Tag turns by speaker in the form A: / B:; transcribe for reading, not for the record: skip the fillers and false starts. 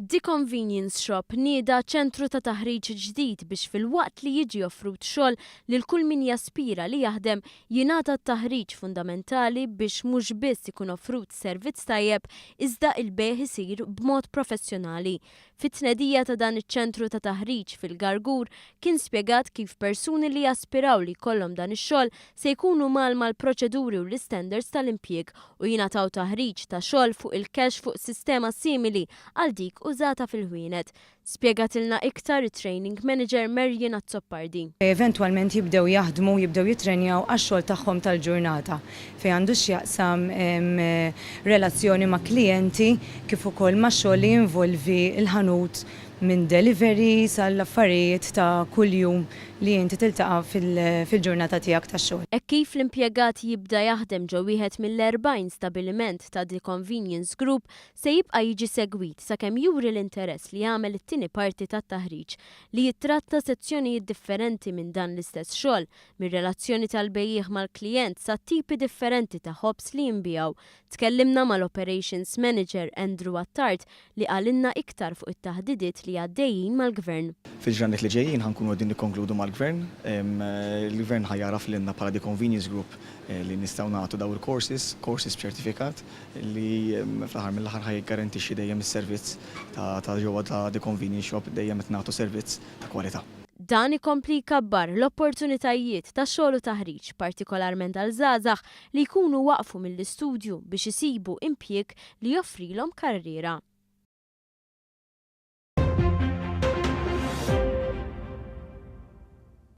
A: The Convenience Shop nieda ċentru ta' taħriġ ġdid biex filwaqt li jiġi offrut xogħol lil kull min jaspira li jaħdem, jingħata t-taħriġ fundamentali biex mhux biss ikun offrut servizz tajjeb iżda il-bejgħ isir b'mod professjonali. Fit-tnedija ta' dan iċ-ċentru ta' taħriġ fil-Gargur kien spjegat kif persuni li jaspiraw li jkollhom dan ix-xogħol se jkunu mgħallma l-proċeduri u l-istandards tal-impjieg u jingħataw taħriġ ta' xogħol fuq il-cash fuq sistema simili għal dik użata fil-ħwienet. Spjegatilna iktar it-Training Manager Marion Azzopardi.
B: Eventwalment jibdew jaħdmu, jibdew jittrenjaw għax-xogħol tagħhom tal-ġurnata fejn għandu x'jaqsam relazzjoni ma' klijenti kif ukoll ma' xogħol li jinvolvi l-ħanut minn delivery sal-affarijiet ta' kuljum li inti tiltaqa' fil-ġurnata tiegħek tax-xogħol.
A: Hekk kif l-impjegat jibda jaħdem ġo wieħed mill-40 stabiliment ta' The Convenience Group se jibqa' jiġi segwit sakemm juri l-interess li jagħmel it-tieni parti tat-taħriġ li jittratta sezzjonijiet differenti minn dan l-istess xogħol, mir-relazzjoni tal-bejjiegħ mal-klijent sa tipi differenti ta' ħobż li jinbiegħu. Tkellimna mal-Operations Manager Andrew Attard li qalilna iktar fuq it-taħdidiet li għaddejjin mal-Gvern.
C: Fil-ġranet li ġejjin ħa nkunu qegħdin nikkonkludu mal-Gvern. Il-Gvern ħa jagħraf lilna bħala The Convenience Group li nistgħu nagħtu dawn il-courses, courses b'ċertifikat li fl-aħħar mill-aħħar ħa jiggarantixxi dejjem is-servizz ta' ġewwa ta' The Convenience Shop, dejjem qed nagħtu servizz ta' kwalità.
A: Dan ikompli jkabbar l-opportunitajiet ta' xogħol u taħriġ, partikolarment għal żgħażagħ li jkunu waqfu mill-istudju biex isibu impjieg li joffrilhom karriera.